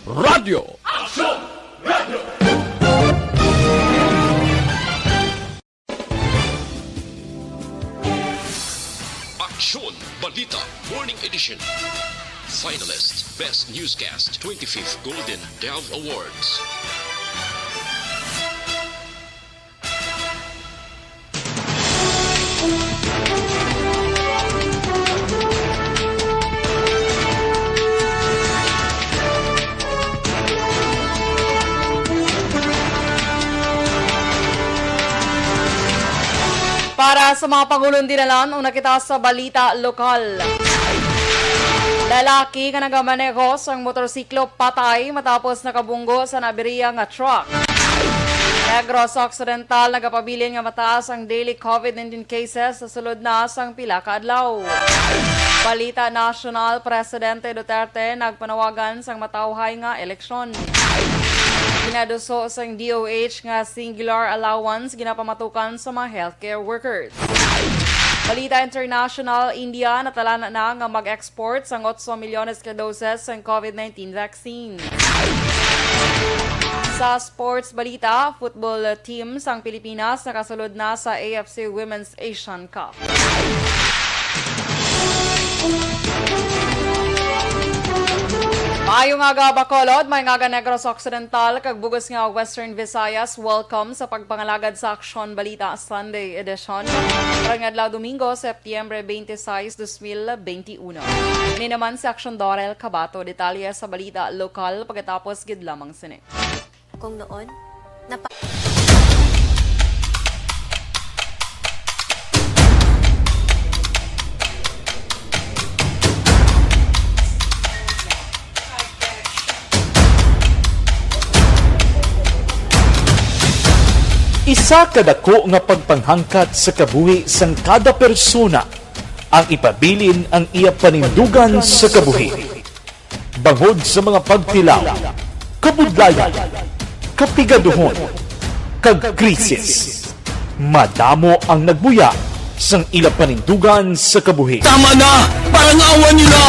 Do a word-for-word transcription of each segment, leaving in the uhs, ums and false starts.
Radyo. Aksyon! Radyo! Aksyon Balita Morning Edition. Finalist Best Newscast, twenty-fifth Golden Dove Awards. Para sa mga pangulong dinalan, una kita sa balita lokal. Lalaki nga nagamaneho sang motorsiklo patay matapos nakabunggo sa nabiriya nga truck. Negros Occidental nagapabilin nga mataas ang daily COVID nineteen cases sa sulod na sang pila ka adlaw. Balita nasyonal, Presidente Duterte nagpanawagan sang matawhay nga eleksyon. Ginaduso sang D O H nga singular allowance ginapamatukan sa mga healthcare workers. Balita international, India natalana na nga mag-export sang otso milyones ka doses sang COVID nineteen vaccine. Sa sports balita, football team sang Pilipinas nakasulod na sa A F C Women's Asian Cup. Maayong aga, Bacolod. Maayong aga, Negros Occidental, kag bug-os nga Western Visayas. Welcome sa pagpangalagad sa Aksyon Balita Sunday Edition. Karong adlaw, Domingo, Setyembre twenty-six, dos mil twenty-one. Ini naman si Aksyon Dorel Cabato. Detalye sa balita lokal pagkatapos gid lamang sini. Kung noon, napa- Isa ka dako nga pagpanghangkat sa kabuhi sang kada persona ang ipabilin ang iya panindugan sa kabuhi. Bangod sa mga pagtilaw, kabudlayan, kapigaduhon, kag krisis, madamo ang nagbuya sang ila panindugan sa kabuhi. Tama na! Parangawan niyo na!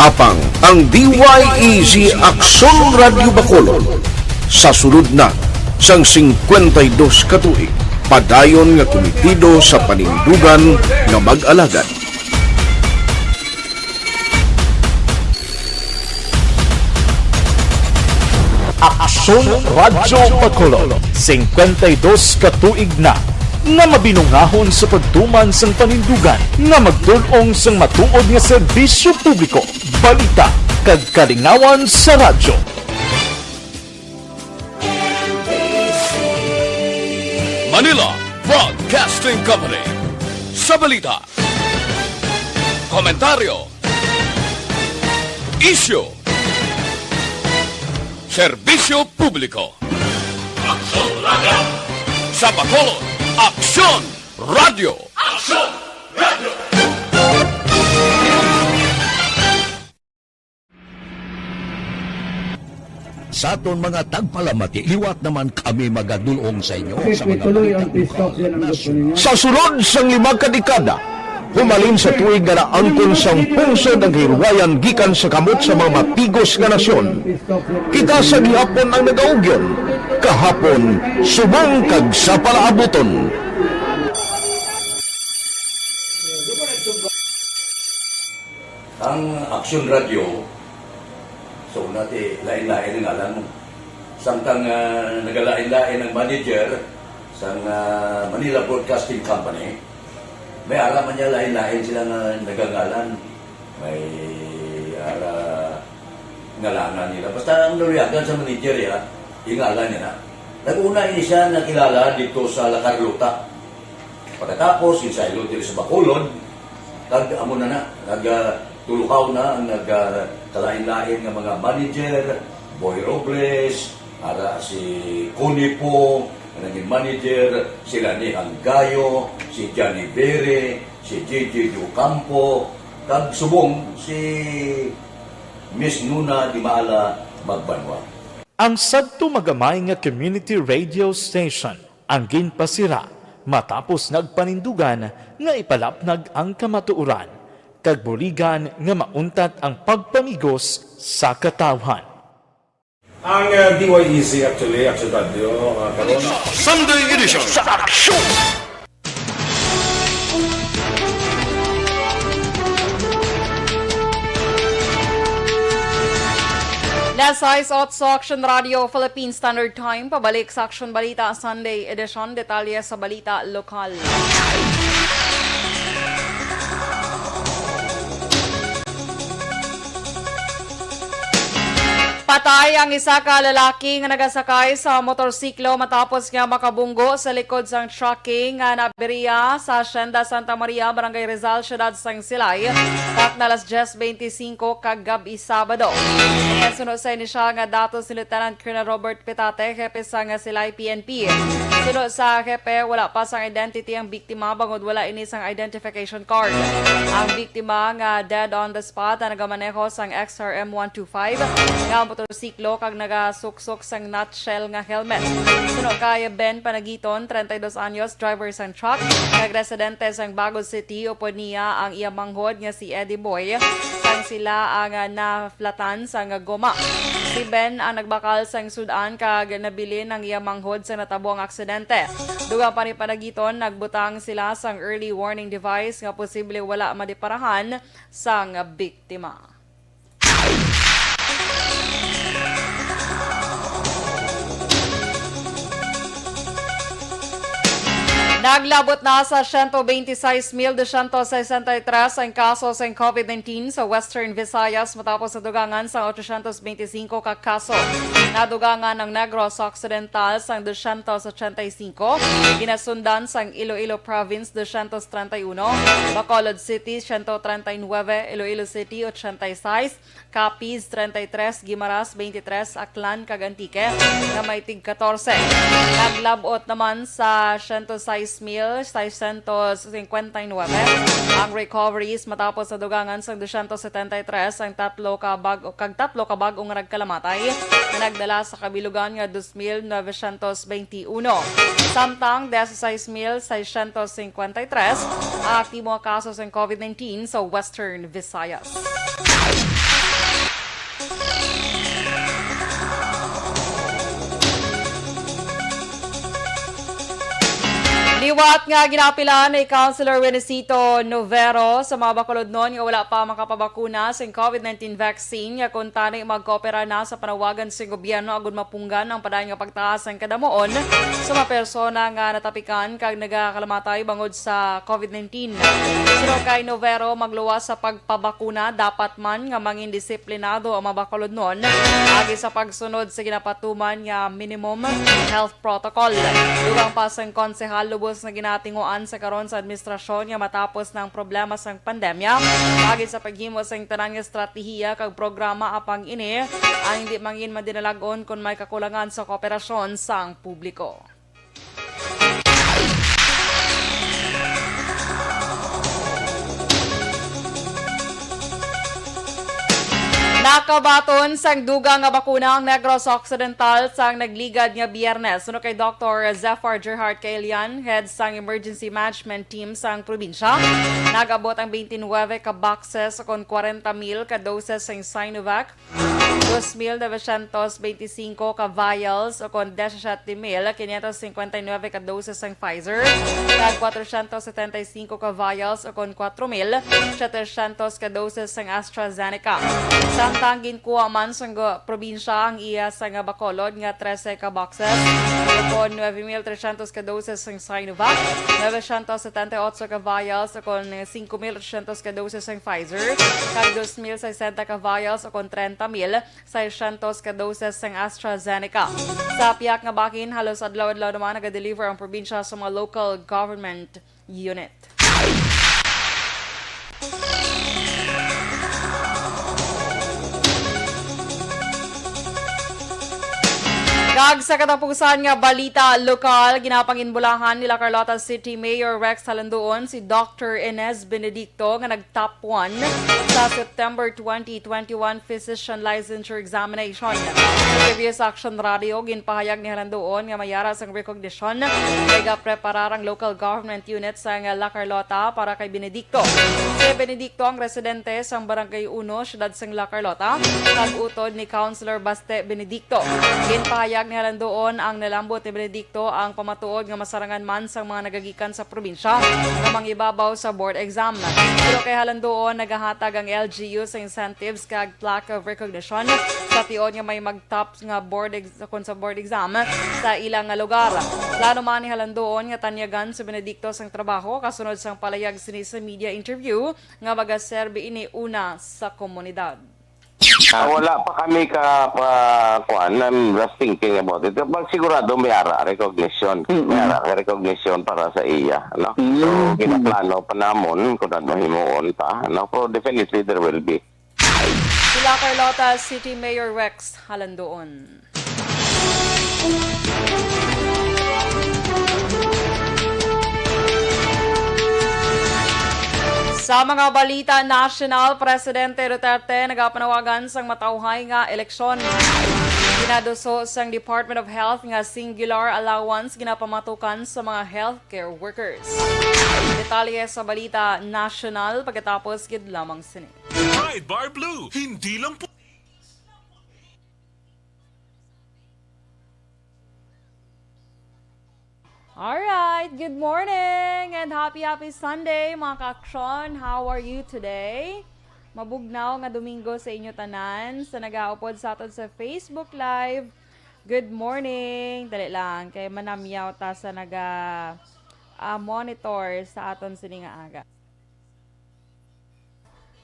Apang ang D Y E G Aksyon Radyo Bacolod, sa sulod na sang singkwenta y dos ka tuig, padayon nga kumitido sa panindugan nga mag-alagad. Aksyon Radyo Bacolod, singkwenta y dos ka tuig na nga mabinungahon sa pagtuman sang panindugan nga magtul-ong sang matuod nga serbisyo publiko, balita, kag kalingawan sa radyo. Manila Broadcasting Company. Sa balita, komentaryo, isyu, serbisyo publiko. Aksyon Radyo. Sa Bacolod, Aksyon Radyo. Aksyon Radyo. Sa aton mga tagpalamati, liwat naman kami magadul-ong sa inyo sa mga balita lokal, nasyonal. Sa sulod sang lima ka dekada, humalin sa tuig nga naangkon sang pungsod ang kahilwayan gikan sa kamot sa mga mapigos nga nasyon, kita sa gihapon ang nagaugyon, kahapon, subong kag sa palaabuton. Ang Aksyon Radyo, sa una ti lain-lain ang ngalan mo. Samtang, ah, nagalain-lain ang manager sang, ah, Manila Broadcasting Company, may ara man niya lain-lain sila nga nagangalan. May ara ngalanan nila. Basta ang naluyagan sa manager, ya, ingalan niya na. Nag-una ini siya nakilala dito sa La Carlota. Pagkatapos, ginsaylo diri sa Bacolod, kag amo na na, nag, ah, tuluhaw na ang nag, ah, kalain-lain nga mga manager, Boy Robles, ara si Connie Pong, nga naging manager, si Lani Anggayo, si Johnny Bere, si J J Ocampo, kag subong si Miss Nuna Di Maala Magbanwa. Ang sadto magamay nga community radio station ang ginpasira matapos nagpanindugan nga ipalapnag ang kamatuoran. kag buligan nga mauntat ang pagpamigos sa katawhan. Ang, uh, D Y E C actually, Aksyon Radio, uh, karon. Sunday edition. Sa aksyon! Las sais otso, Aksyon Radio, Philippine Standard Time. Pabalik sa Aksyon Balita, Sunday edition. Detalye sa balita lokal. Patay ang isa ka lalaki nga nagasakay sa motorsiklo matapos nga makabunggo sa likod sang trucking nga nabiriya sa Hacienda Santa Maria, Barangay Rizal, Siyudad sang Silay, takna alas dyes beintisinko kagab-i Sabado. Suno sa ini siya nga datos ni Lieutenant Colonel Robert Petate, hepe sang Silay P N P. Suno sa hepe, wala pa sang identity ang biktima bangod wala ini sang identification card. Ang biktima nga dead on the spot ang nagamaneho sang X R M one two five nga motorsiklo kag nagasuksok sang nutshell nga helmet. Suno kay Ben Panagiton, treinta y dos anyos, driver sang truck, kag residente sang Bago City, upod niya ang iya manghod nga si Eddie Boy, sang sila ang, ah, naflatan sang goma. Si Ben ang nagbakal sang sud-an kag nabilin ang iya manghod sa natabo ang aksidente. Dugang pa ni Panagiton, nagbutang sila sang early warning device nga posible wala madiparahan sang biktima. Naglabot na sa siyento beintisais mil dosyentos sesenta y tres ang kaso sang COVID nineteen sa Western Visayas matapos nadugangan sang otsosyentos beintisinko ka kaso. Nadugangan ang Negros Occidental sang dosyentos ochenta y cinco, ginasundan sang Iloilo Province dosyentos treinta y uno, Bacolod City siyento treinta y nuebe, Iloilo City ochenta y seis, Capiz treinta y tres, Guimaras veintitrés, Aklan kag Antique nga may tig katorse. Naglabot naman sa siyento sais mil seiscientos cincuenta y nuebe ang recoveries matapos nadugangan sang dosyentos setenta y tres ang tatlo ka bag-, kag tatlo ka bag-o nga nagkalamatay nga nagdala sa kabilugan nga dos mil novecientos veintiuno. Samtang dieciséis mil seiscientos cincuenta y tres ang aktibo nga kaso sang COVID nineteen sa Western Visayas. Liwat nga ginaapilan ni Councilor Winicito Novero sa mga bakulodnon nga wala pa makapabakuna sing COVID nineteen vaccine, nga kuntani magkoopera na sa panawagan sing gobyerno agud mapunggan ang padayon nga pagtaas sang kadamuon sa mga persona nga natapikan kag nagakalamatay bangod sa COVID nineteen. Suno kay Novero, magluwas sa pagpabakuna, dapat man nga mangin disiplinado ang mga bakulodnon agi sa pagsunod sa ginapatuman nga minimum health protocol. Dugang pa sang konsehal, lubos nga ginatinguan sa karon sa administrasyon nga matapos na ang problema sang pandemya, agi sa paghimo sang tanan nga estratehiya kag programa, apang ini ang hindi mangin madinalag-on kon may kakulangan sa kooperasyon sang publiko. Nakabaton sang dugang nga bakuna ang Negros Occidental sang nagligad nga Biyernes. Suno kay Doktor Zephyr Gerhard Caelian, head sang Emergency Management Team sang probinsya, nag-abot ang twenty-nine ka boxes kon kwarenta mil ka doses sang Sinovac, dos mil novecientos veinticinco ka vials o kon diecisiete mil quinientos cincuenta y nueve ka doses sang Pfizer, kag cuatrocientos setenta y cinco ka vials o kon cuatro mil setecientos ka doses sang AstraZeneca. Samtang ginkuha man sang go-, probinsya ang iya sang Bacolod nga trese ka boxes o kon nueve mil trescientos ka doses sang Sinovac, novecientos setenta y ocho ka vials o kon cinco mil ochocientos ka doses sang Pfizer, kag dos mil sesenta ka vials o kon treinta mil seiscientos ka doses sang AstraZeneca. Sa piyak nga bahin, halos adlaw-adlaw naman nagadeliver ang probinsya sa mga local government unit. Ag sa katapusan nga balita lokal, ginapanginbulahan nila Carlota City Mayor Rex Halandoon si Doctor Inez Benedicto nga nag-top one sa September twenty twenty-one Physician Licensure Examination. Sa previous Action Radio, ginpahayag ni Halandoon nga may ara sang recognition kay gapreparar ang local government unit sang La Carlota para kay Benedicto. Si Benedicto ang residente sang Barangay Uno, siyudad sang La Carlota, kag utod ni Councilor Baste Benedicto. Ginpahayag ni Halandoon ang nalambot ni Benedicto ang pamatuod nga masarangan man sang mga nagagikan sa probinsya nga mangibabaw sa board exam. Pero kay Halandoon, nagahatag ang L G U sa incentives kag plaque of recognition sa tion nga may mag-top nga board ex-, kon sa board exam sa ila nga lugar. Plano man ni Halandoon nga tanyagan si Benedicto sang trabaho kasunod sang palayag sini sa media interview nga magaserbi ini una sa komunidad. Ah, wala pa kami ka pa kuan. I'm just thinking about it. Pag sigurado may ara recognition. May ara recognition para sa iya, no? So, ginaplano pa namon kung ano himuon pa, no? Pero definitely there will be. Sila Carlota City Mayor Rex Halandoon. Sa mga balita nasyonal, Presidente Duterte nagapanawagan sang matawhay nga eleksyon. Ginaduso sang Department of Health nga singular allowance ginapamatukan sa mga healthcare workers. Detalye sa balita nasyonal pagkatapos gid lamang sini. Pride Bar Blue, hindi lang po Alright, good morning and happy, happy Sunday, mga ka-aksyon. How are you today? Mabugnaw nga Domingo sa inyo tanan. Sa nagaupod sa aton sa Facebook Live, good morning. Dali lang, kay manamyaw ta sa naga, ah, monitor sa aton sini nga aga.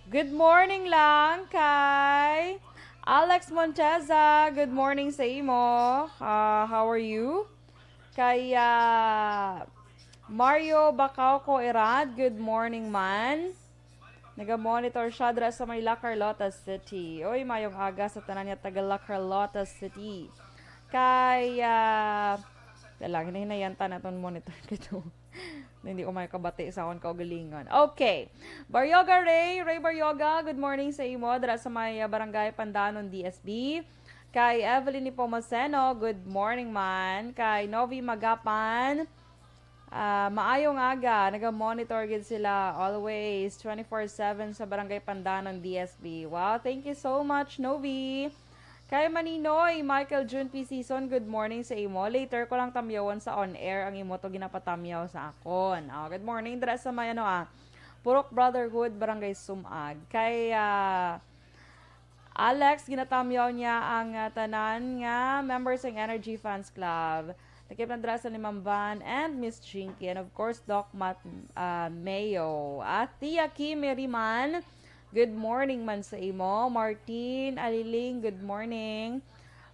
Good morning lang kay Alex Monteza. Good morning sa imo. Ah, how are you? Kay, ah, Mario Bacauco Erad, good morning man. Naga-monitor siya dira sa may La Carlota City. Oy, mayong aga sa tanan nga taga La Carlota City. Kay, ah, lang, hinahinayan ta naton monitor kito. Hindi ko may kabati sa akon kaugalingon. Okay. Baryoga Ray, Ray Baryoga, good morning sa imo. Dira sa may, ah, Barangay Pandanon, D S B. Kay Evelyn Nepomuceno, good morning man. Kay Novi Magapan, ah, maayong aga. Naga-monitor gid sila always, twenty-four seven sa Barangay Pandanon, D S B. Wow, thank you so much, Novi. Kay Maninoy, Michael June P. Season, good morning sa imo. Later ko lang tamyawon sa on air ang imo to ginapatamyaw sa akon. Oh, good morning dira sa may ano, ah, Purok Brotherhood, Barangay Sumag. Kay, ah, Alex, ginatamyaw niya ang, ah, tanan nga members sang Energy Fans Club. Takip na dira sa ni Ma'am Van and Miss Jinky and of course Doc Matt, ah, Mayo. Ah, Tia Kimi Riman, good morning man sa imo. Martin Aliling, good morning.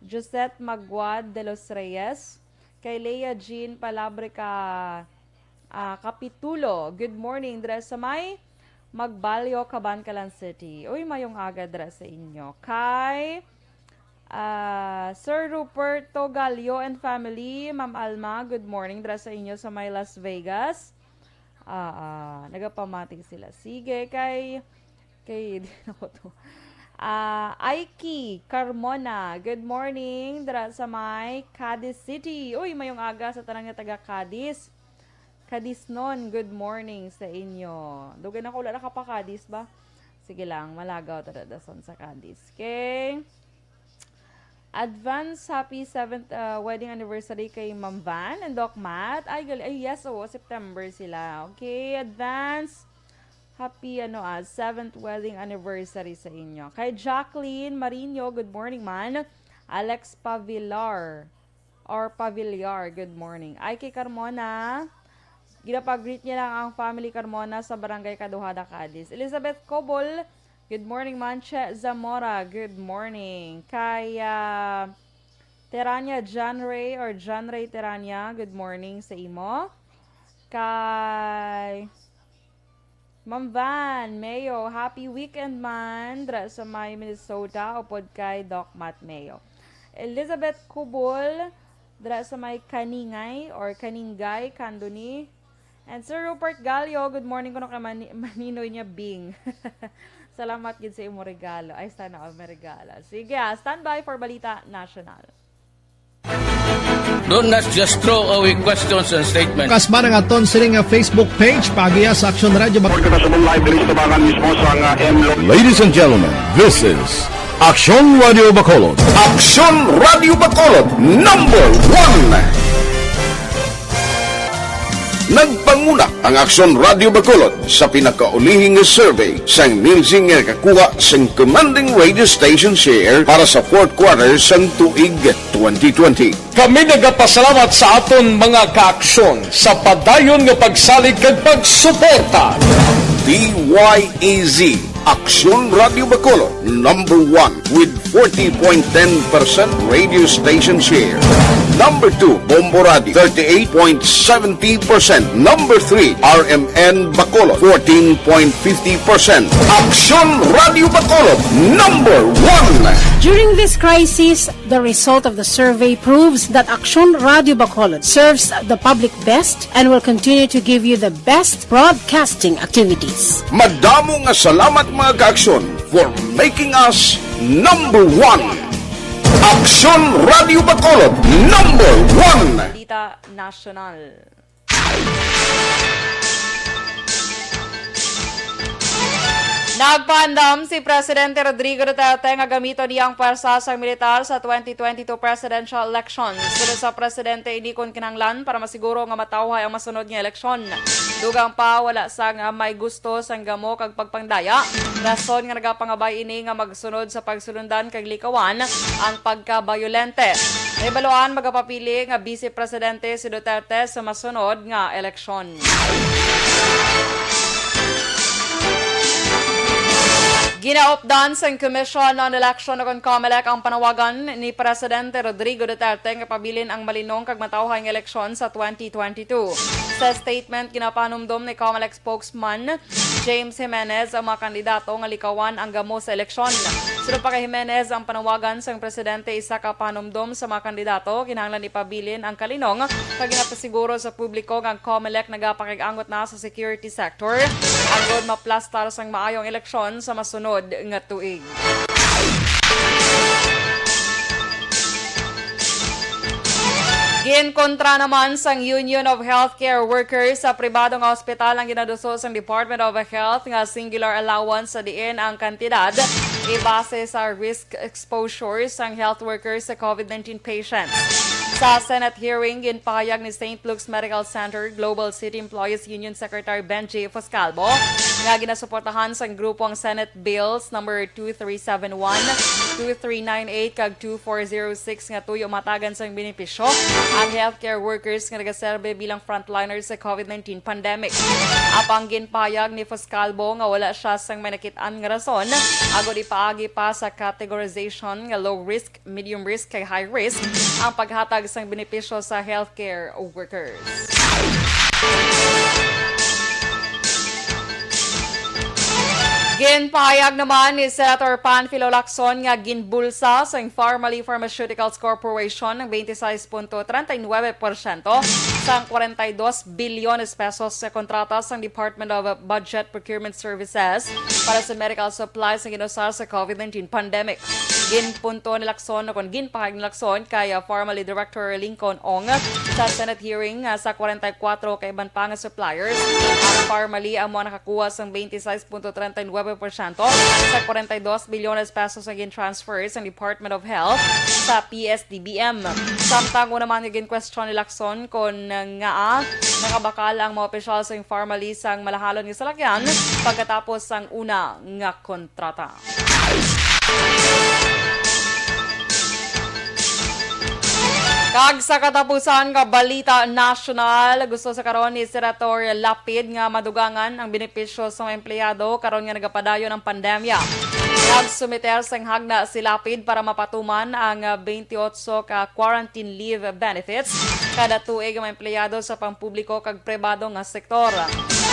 Josette Maguad de los Reyes, kay Lea Jean Palabrica, ah, Kapitulo, good morning dira sa may Magbalyo, Kabankalan City. Uy, mayong aga dira sa inyo. Kay, ah, Sir Ruperto Gallo and family, Ma'am Alma, good morning dira sa inyo sa may Las Vegas. Ah, ah, nagapamati sila. Sige, kay, kay, di na ko to. Ah, Aiki Carmona, good morning dira sa may Cadiz City. Uy, mayong aga sa tanan nga taga Cadiz. Cadiz non, good morning sa inyo. Dugay na ko wala nakapakadis ba? Sige lang, malagaw ta dason sa Cadiz. Okay. Advance happy seventh, uh, wedding anniversary kay Ma'am Van and Doc Matt. Ay, gali-, ay, yes, oo, September sila. Okay, advance happy, ano, ah, seventh wedding anniversary sa inyo. Kay Jacqueline Marino, good morning man. Alex Pavilar or Pavillar, good morning. Ay, kay Carmona, ginapag-greet niya lang ang family Carmona sa Barangay Kaduhada, Cadiz. Elizabeth Cobol, good morning man. Che Zamora, good morning. Kay, ah, Terania John Ray or John Ray Terania, good morning sa imo. Kay Ma'am Van Mayo, happy weekend man dra sa may Minnesota upod kay Doc Matt Mayo. Elizabeth Cubol, dira sa may Kaningay or Kaningay, Candoni. And Sir Rupert Gallo, good morning kuno kay Mani-, Maninoy niya, Bing. Salamat gid sa imo regalo. Ay, sana all may regalo. Sige, ah, standby for Balita National. Don't not just throw away questions and statements. Kasma ang aton sini nga Facebook page, pagiya sa Aksyon Radio Bacolod. Kita sa live diri sa tabangan mismo sa nga M Lo. Ladies and gentlemen, this is Aksyon Radio Bacolod. Aksyon Radio Bacolod, number one. Nagpanguna ang Aksyon Radio Bacolod sa pinakaulihing survey sang Nielsen nga nakakuha sang commanding radio station share para sa fourth quarter sang tuig twenty twenty. Kami nagapasalamat sa aton mga kaaksyon sa padayon nga pagsalig kag pagsuporta. D Y E Z, Aksyon Radio Bacolod, number one with forty point ten percent radio station share. Number two, Bombo Radio, thirty-eight point seventy percent. Number three, R M N Bacolod, fourteen point fifty percent. Aksyon Radio Bacolod, number one. During this crisis, the result of the survey proves that Aksyon Radio Bacolod serves the public best and will continue to give you the best broadcasting activities. Madamo nga salamat, mga kaaksyon, for making us number one. Aksyon Radio Bacolod, number one. Balita National. Nagpaandam si Presidente Rodrigo Duterte nga gamiton niya ang pwersa sang militar sa twenty twenty-two presidential elections. Suno sa presidente, ini kon kinahanglan para masiguro nga matawhay ang masunod nga eleksyon. Dugang pa, wala sang may gusto sang gamo kag pagpangdaya, rason nga nagapangabay ini nga magsunod sa pagsulundan kag likawan ang pagkabayolente. Nahibaluan, magapapili nga Vice Presidente si Duterte sa masunod nga eleksyon. Ginaupdan sang Commission on Election o kon COMELEC ang panawagan ni Presidente Rodrigo Duterte nga pabilin ang malinong kag matawhay nga eleksyon sa twenty twenty-two. Sa statement, ginapanumdom ni COMELEC spokesman James Jimenez ang mga kandidato nga likawan ang gamo sa eleksyon. Suno pa kay Jimenez, ang panawagan sang presidente isa ka panumdom sa mga kandidato, kinahanglan ipabilin ang kalinong kag ginapasiguro sa publiko nga ang COMELEC nagapakig-angot na sa security sector agod maplastar sang maayo ang eleksyon sa masunod nga tuig. Ginkontra naman sang Union of Healthcare Workers sa pribado nga ospital ang ginaduso sang Department of Health nga singular allowance sa diin ang kantidad ibase sa risk exposure sang health workers sa COVID nineteen patients. Sa Senate hearing, ginpahayag ni Saint Luke's Medical Center Global City Employees Union Secretary Benji Foscalbo nga ginasuportahan sang grupo ang Senate Bills number two three seven one, two three nine eight kag two four zero six nga tuyo matagan sang benepisyo ang healthcare workers nga nagaserbe bilang frontliners sa COVID nineteen pandemic. Apang ginpahayag ni Foscalbo nga wala siya sang may nakit-an nga rason agod ipaagi pa sa categorization nga low risk, medium risk kag high risk ang paghatag sang benepisyo sa healthcare workers. Ginpahayag naman ni Senator Panfilo Lacson nga ginbulsa sang Farmally Pharmaceuticals Corporation ang twenty-six punto treinta y nueve porsyento sang kwarenta y dos bilyones pesos sa kontrata sang Department of Budget Procurement Services para sa medical supplies nga ginusar sa COVID nineteen pandemic. Ginpunto ni Lacson o kon ginpahayag ni Lacson kay, ah, Farmally Director Lincoln Ong sa Senate hearing nga sa kwarenta y kuwatro ka iban pa nga suppliers, ang Farmally amo ang nakakuha sang twenty-six punto treinta y nueve porsyento sa kwarenta y dos bilyones pesos nga gin-transfer sang Department of Health sa P S D B M. Samtang una man nga gin-question ni Lacson kon ngaa nakabakal ang mga opisyal sang Farmally sang malahalon nga salakyan pagkatapos sang una nga kontrata. Kag sa katapusan nga balita nasyonal, gusto sa karon ni Senator Lapid nga madugangan ang benepisyo sa mga empleyado karon nga nagapadayon ang pandemya. Nagsumiter sang hagna si Lapid para mapatuman ang, ah, twenty-eight ka quarantine leave benefits kada tuig ang mga empleyado sa pampubliko kag pribado nga sektor.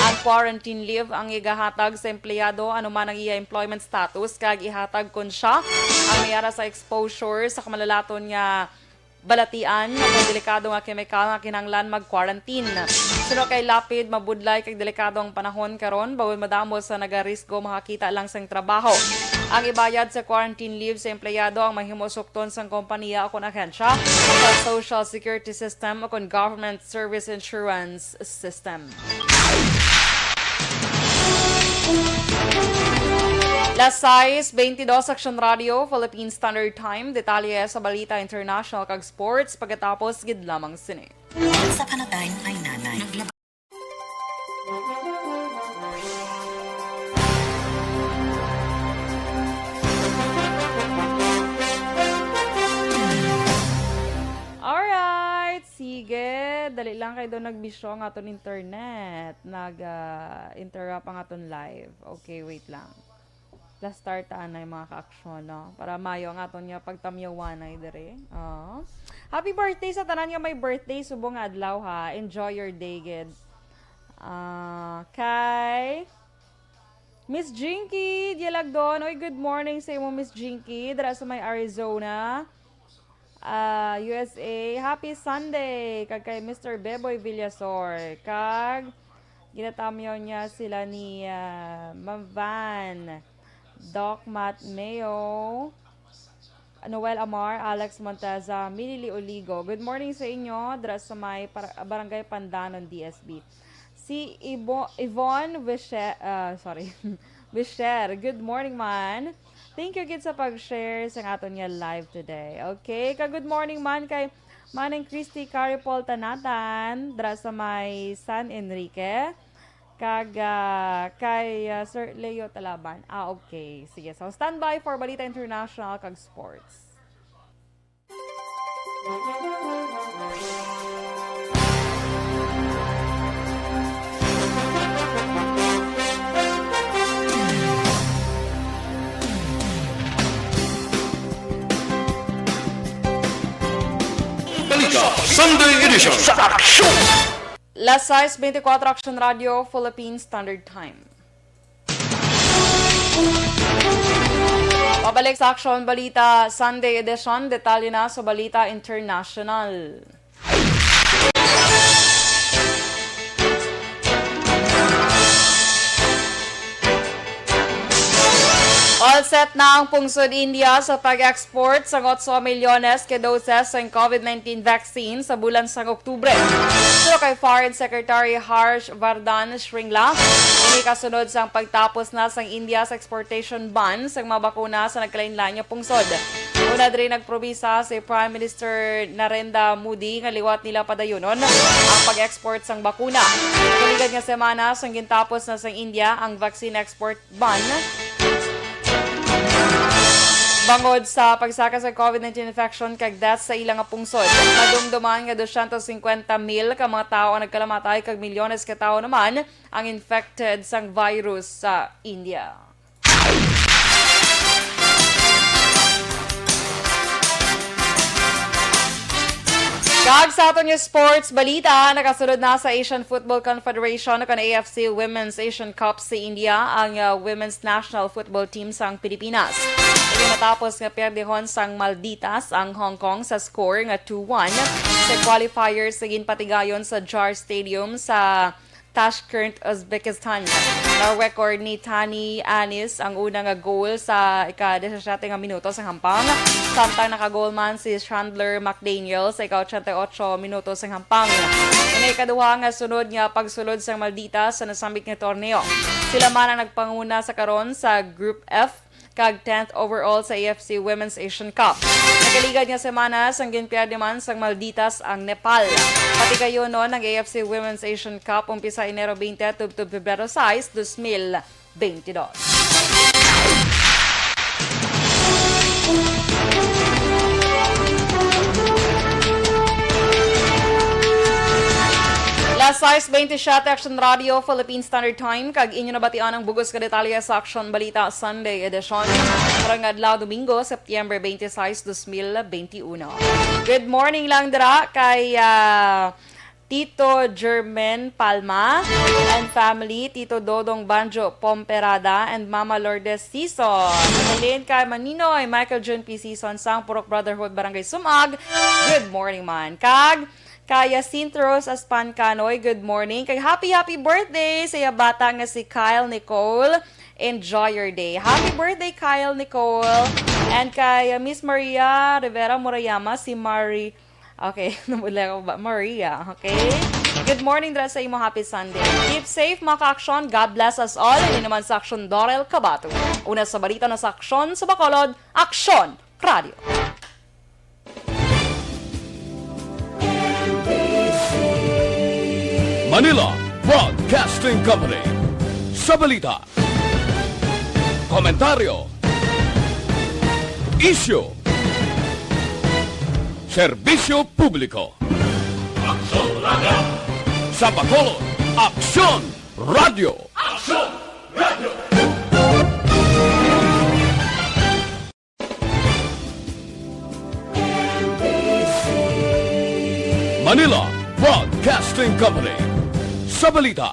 Ang quarantine leave ang igahatag sa empleyado anuman ang iya employment status kag ihatag kon siya ang may ara sa exposure sa kamalalaton nga balatian o delikado nga kemikal nga kinahanglan mag-quarantine. Suno kay Lapid, mabudlay kag delikado ang panahon karon, bangod madamo sa nagarisgo makakita lang sang trabaho. Ang ibayad sa quarantine leave sa empleyado ang mahimo sukton sang kompanya o kon ahensya sa social security system o kon government service insurance system. Las sais bentidós, Action Radio, Philippine Standard Time. Detalye sa balita international kag sports pagkatapos gid lamang sini. Sa panatay ay nanay. Alright, sige. Dali lang kay daw nagbisyo ang aton internet. Nag, ah, interrupt ang aton live. Okay, wait lang. Plastar ta anay, mga ka-aksyon, no? Para mayo ang aton nga pagtamyawanay diri. Oh. Happy birthday sa tanan nga may birthday subong nga adlaw, ha. Enjoy your day, gid. Ah, kay Miss Jinky Dialagdon. Oy, good morning sa imo, Miss Jinky. Dira sa may Arizona, ah, U S A. Happy Sunday kag kay Mister Beboy Villasor. Kag ginatamyaw niya sila ni, ah, Ma'am Van, Doc Matt Mayo, Noel Amar, Alex Monteza, Milili Oligo. Good morning sa inyo, dira sa may par-, Barangay Pandanon, D S B. Si Ibo-, Yvonne Wishe-, ah, sorry, Wisher. Good morning, man. Thank you gid sa pag-share sa aton nga live today. Okay, ka good morning man kay Manang Christy Caripol Tanatan, dira sa may San Enrique. Kag, ah, kay, ah, Sir Leo Talaban. Ah, okay. Sige. So, standby for Balita International kag Sports. Balita Sunday Edition sa Aksyon. Las sais bentikuwatro, Action Radio, Philippine Standard Time. Pabalik sa Aksyon Balita Sunday Edition, detalye na sa balita international. All set na ang pungsod India sa pag-export sang otso milyones ka doses sang COVID nineteen vaccine sa bulan sang Oktubre. Suno kay Foreign Secretary Harsh Vardhan Shringla, ini kasunod sang pagtapos na sang India sa exportation ban sang mga bakuna sa nagkalain-lain nga pungsod. Una diri nagpromisa si Prime Minister Narendra Modi nga liwat nila padayunon ang pag-export sang bakuna. Kaligad nga semana sang gintapos na sang India ang vaccine export ban bangod sa pagsaka sa COVID nineteen infection kag death sa ila nga pungsod. Madumduman nga dosyentos singkwenta mil ka mga tawo ang nagkalamatay kag milyones ka tawo naman ang infected sang virus sa India. Kag sa aton nga sports balita, nakasulod na sa Asian Football Confederation o kon A F C Women's Asian Cup sa India ang, uh, women's national football team sang Pilipinas. Ini matapos nga pierdehon sang Malditas ang Hong Kong sa score nga two one sa qualifiers nga ginpatigayon sa Jar Stadium sa Tashkent, Uzbekistan. Na-record ni Tani Anis ang una nga goal sa ika-disisiete nga minuto sa hampang, samtang naka-goal man si Chandler McDaniel sa ika-ochenta y ocho minuto sa hampang. Ini ikaduha nga sunod nga pagsulod sang Malditas sa nasambit nga torneo. Sila man ang nagpanguna sa karon sa Group F kag tenth overall sa A F C Women's Asian Cup. Nakaligad nga semana sang ginpierde man sang Malditas ang Nepal. Patigayonon ang A F C Women's Asian Cup umpisa Enero twenty tubtob Pebrero sais, dos mil bentidós. Las sais bentisiete, Aksyon Radio, Philippine Standard Time, kag inyo nabatian ang bug-os nga detalye sa Aksyon Balita Sunday Edition karong adlaw, Domingo, September twenty-six, dos mil veintiuno. Good morning lang dira kay, ah, Tito German Palma and family, Tito Dodong Banjo Pomperada, and Mama Lourdes Sison. Halin kay Maninoy Michael Jun P. Sison sang Purok Brotherhood, Barangay Sumag. Good morning man. Kag kay Jacinto Rose Aspan Canoy, good morning. Kay happy, happy birthday sa iya bata nga si Kyle Nicole. Enjoy your day. Happy birthday, Kyle Nicole. And kay, uh, Miss Maria Rivera Murayama, si Mari-, okay, nabudlay ako ba? Maria, okay? Good morning dira sa imo. Happy Sunday. Keep safe, mga ka-aksyon. God bless us all. Ini naman sa Aksyon, Dorel Cabato. Una sa balita na sa Aksyon sa Bacolod, Aksyon Radio. Manila Broadcasting Company. Sa balita, komentaryo, isyu, serbisyo publiko. Aksyon Radio. Sa Bacolod, Aksyon Radio. Aksyon Radio. Manila Broadcasting Company. Sa balita,